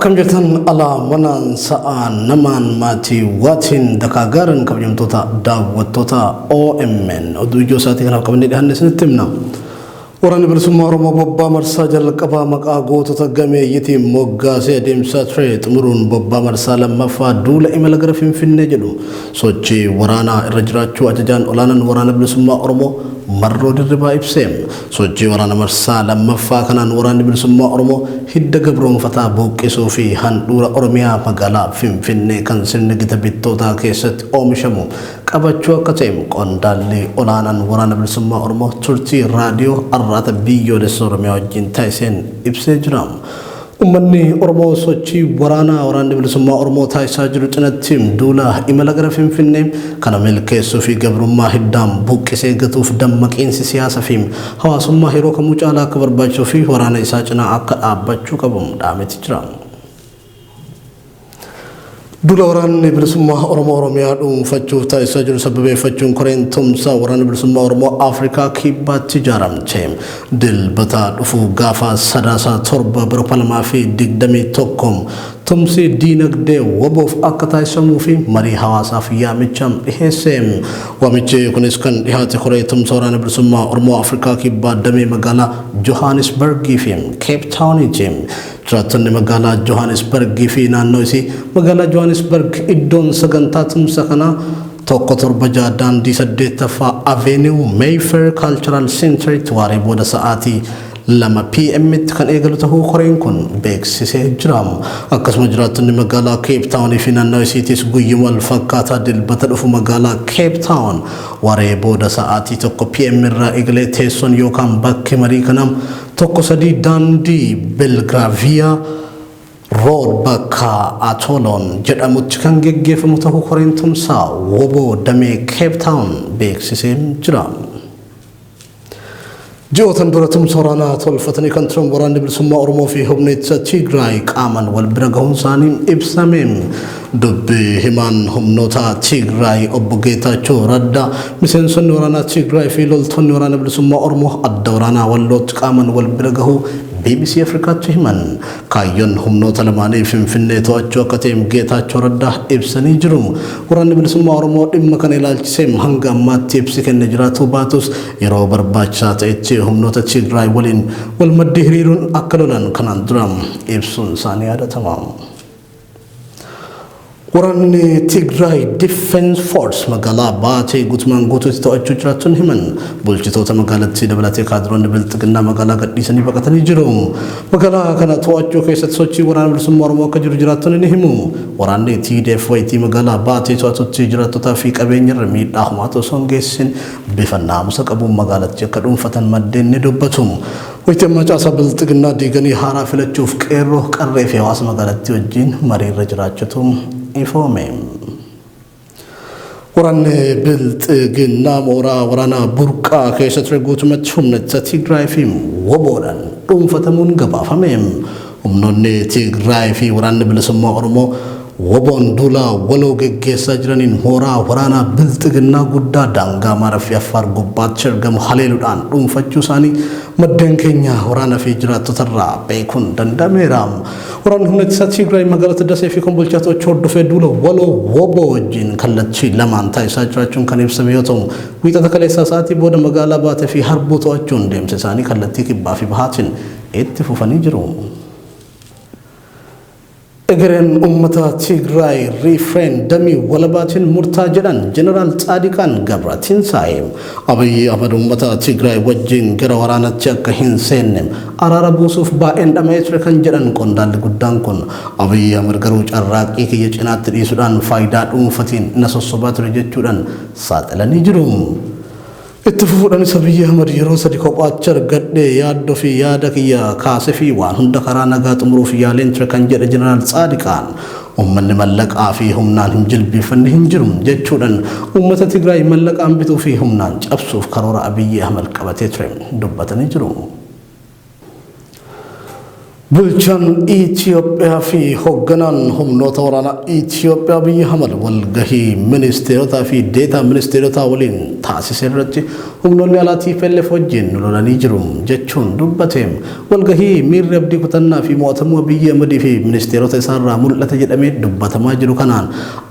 Akkam jirtan alaa manaan sa'aa namaan maatii waatiin dakaa gaaran kabajamtoota daawwattoota OMN oduu ijoo isaatii kanaaf qabannee dhiyaanne isinitti himna. Waraanni Bilisummaa Oromoo bobbaa marsaa jalqabaa maqaa gootota gameeyyitiin moggaasee adeemsisaa ture xumuruun bobbaa marsaa lammaffaa duula imala gara Finfinnee jedhu sochii waraanaa irra jiraachuu ajajaan olaanaan Waraana Bilisummaa Oromoo Marroo Dirribaa ibse. Sochii waraana marsaa lammaffaa kanaan Waraanni Bilisummaa Oromoo hidda gabroomfataa buuqqisuu fi handhuura Oromiyaa magaalaa Finfinnee kan sirni gita bittootaa keessatti oomishamu qabachuu akka ta'e qondaalli olaanaan Waraana Bilisummaa Oromoo turtii Raadiyoo Arraata Biyyoolessa Oromiyaa wajjin taasiseen ibsee jira. Ummanni Oromoo sochii waraanaa Waraanni Bilisummaa Oromoo taasisaa jiru cinatti duula imala gara Finfinnee kana milkeessuu fi gabrummaa hiddaan buqqisee gatuuf dammaqiinsi siyaasa fi hawaasummaa yeroo kamuu caalaa akka barbaachisuu fi waraana isaa cinaa akka dhaabbachuu qabu dhaameeti jira. Duula Waraanni Bilisummaa Oromoo Oromiyaa dhuunfachuuf taasisaa jiru sababeeffachuun koreen tumsaa Waraana Bilisummaa Oromoo Afrikaa Kibbaatti ijaaramte. Dilbata dhufu gaafa Sadaasa 7 bara 2021 tumsi diinagdee WBOf akka taasisamuu fi marii hawaasaaf yaamicha dhiheesse. Waamichi kunis kan dhihaate koree tumsa Waraana Bilisummaa Oromoo Afrikaa Kibbaa damee magaalaa Johaanisbargii fi Keeptaawuniiti. Jiraattonni magaalaa Johaanisbargii fi naannoo isii magaalaa Johaanisbarg iddoon sagantaa tumsa kanaa 176 daandii 8ffaa Avenue Mayfair Cultural Centre'tti waaree booda sa'aatii 2 PM tti kan eegalu tahuu koreen kun beeksisee jira. Akkasuma jiraattonni magaalaa Cape Town fi naannoo isiitiis guyyuma wal fakkaataa Dilbata dhufu magaalaa Cape Town waaree booda sa'aatii 1 PM irraa eegalee teessoon yookaan bakki marii kanaa 1 3 Daandii Belgravia Road bakka Atoloon jedhamutti kan geggeeffamu tahuu koreen tumsa wbo damee Cape Town beeksisee jira. Ji'ootan dura tumsa waraanaa tolfatanii kan turan Waraanni Bilisummaa Oromoo fi Humni Ittisa Tigraay qaaman wal bira gahuun isaanii ibsame. Dubbi himaan humnoota Tigraay Obbo Geetaachoo Raddaa miseensonni waraanaa Tigraay fi loltoonni Waraana Bilisummaa Oromoo adda waraanaa Wallootti qaaman wal bira gahuu bbc Afrikaatti himan. Kaayyoon humnoota lamaanii Finfinnee to'achuu akka ta'e Geetaachoo Raddaa ibsanii jiru. Waraanni Bilisummaa Oromoo dhimma kana ilaalchisee hanga ammaatti ibsi kenne jiraatuu baatus yeroo barbaachisaa ta'etti humnoota Tigraay waliin wal maddii hiriiruun akka lolan kanaan dura ibsuun isaanii yaadatama. Waraanni Tigraay Defense Force magaalaa Baatee guutumaan guutuutti to'achuu jiraattonni himan. Bulchitoota magaalattii dabalatee kaadiroonni Bilxiginnaa magaalaa gadhiisanii baqatanii jiru. Magaalaa kana to'achuu keessatti sochii Waraana Bilisummaa Oromoo akka jiru jiraattonni ni himu. Waraanni TDF wayitii magaalaa Baatee to'atutti jiraattotaa fi qabeenya irra miidhaa homaatu osoo hin geessisin bifa naamusa qabuun magaalattii akka dhuunfatan maddeen ni dubbatu. Wayita ammaa caasaa Bilxiginnaa diiganii haaraa filachuuf qeerroo, qarree fi hawaasa magaalattii wajjin mariirra jiraachutu ifoome. Waraanni Bilxiginnaa mooraa waraanaa Burqaa keessa ture guutumatti humna ittisa Tigraay fi WBOdhaan dhuunfatamuun gabaafame. Humnoonni Tigraay fi Waraanni Bilisummaa Oromoo WBOn duula waloo geggeessaa jiraniin mooraa waraanaa Bilxiginnaa guddaa daangaa Amaaraa fi Affaar gubbaatti argamu haleeluudhaan dhuunfachuu isaanii maddeen keenya waraana fi jiraattotarraa beekuun danda'ameera. Waraanni Humna Ittisaa Tigraay magaalota Dasee fi Kombolchaa to'achuu hordofee duula waloo wbo wajjin kallattii lamaan taasisaa jiraachuun kan ibsame yoo ta'u, Wiixata kaleessaa sa'aatii booda magaalaa Baatee fi Harbuu to'achuun deemsa isaanii kallattii Kibbaa fi Bahaatiin itti fufanii jiru. Egereen uummata Tigraay riifreendamii walabaatiin murtaa jedhan Jeneraal Tsaadiqaan Gabratinsaa'e. Abiy Ahmad uummata Tigraay wajjin gara waraanatti akka hin seenne araara buusuuf baay'een dhama'ee ture kan jedhan qondaalli guddaan kun, Abiy Ahmad garuu carraaqqii kiyya cinaatti dhiisuudhaan faayidaa dhuunfatiin na sossobaa ture jechuudhaan saaxilanii jiru. Itti fufuudhanis Abiyyi Ahmad yeroo sadi kophaatti argadhe yaaddoo fi yaada kiyya kaasefii waan hunda karaa nagaa xumuruuf yaaleen ture kan jedhe Jeneraal Tsaadiqaan uummanni mallaqaa fi humnaan hin jilbiiffanne hin jiru jechuudhan uummata Tigraay mallaqaan bituu fi humnaan cabsuuf karoora Abiyyi Ahmad qabatee ture dubbatanii jiru. Bulchaan Itiyoophiyaa fi hogganaan humnoota waraanaa Itiyoophiyaa Abiy Ahmad walgahii ministeerotaa fi deetaa ministeerotaa waliin taasise irratti humnoonni alaa tplf wajjin nu lolanii jiru jechuun dubbate. Walgahii miirri abdii kutannaa fi mo'atamuu Abiy Ahmad fi ministeerota isaarraa mul'ata jedhamee dubbatamaa jiru kanaan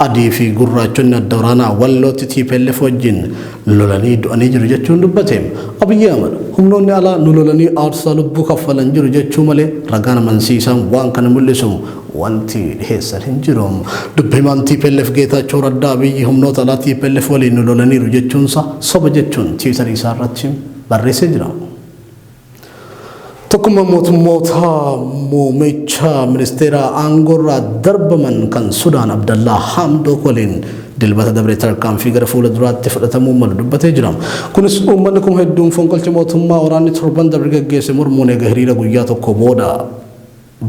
adii fi gurraachonni adda waraanaa Wallootti tplf wajjin lolanii du'anii jiru jechuun dubbate. Abiy Ahmad humnoonni alaa nu lolanii aarsaa lubbuu kaffalan jiru jechuu malee ragaan amansiisaan waan kana mul'isu wanti dhiheessan hin jiru. Dubbi himaan tplf Geetaachoo Raddaa Abiy humnoota alaa tplf waliin nu lolaniiru jechuunsaa soba jechuun tiwiitarii isaa irratti barreessee jira. Tokkummaan mootummoota muumicha ministeeraa aangoorraa darbaman kan Sudaan Abdallaa Haamdook waliin dilbata dabre tarkaanfii gara fuula duraatti fudhatamuu malu dubbatee jira. Kunis uummanni kuma hedduun fonqolcha mootummaa waraanni torban dabre gaggeesse mormuun eega hiriira guyyaa tokko booda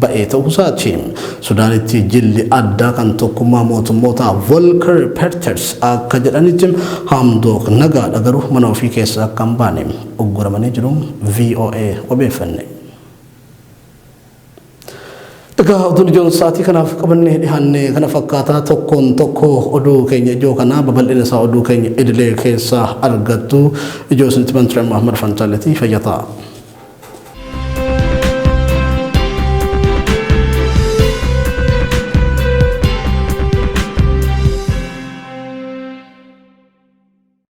ba'e ta'uusaati. Sudaanitti jilli addaa kan Tokkummaa Mootummootaa Volker Perthes akka jedhanitti Haamdook nagaadha garuu mana ofii keessaa akka hin baane ugguramanii jiru. VOA wabeeffanne. Egaa oduun ijoon sa'aatii kanaaf qabannee dhihaanne kana fakkaataa tokkoon tokko oduu keenya ijoo kanaa babal'ina isaa oduu keenya idilee keessaa argattu ijoo isinitti banture Ahmad Fantaaletii fayyataa.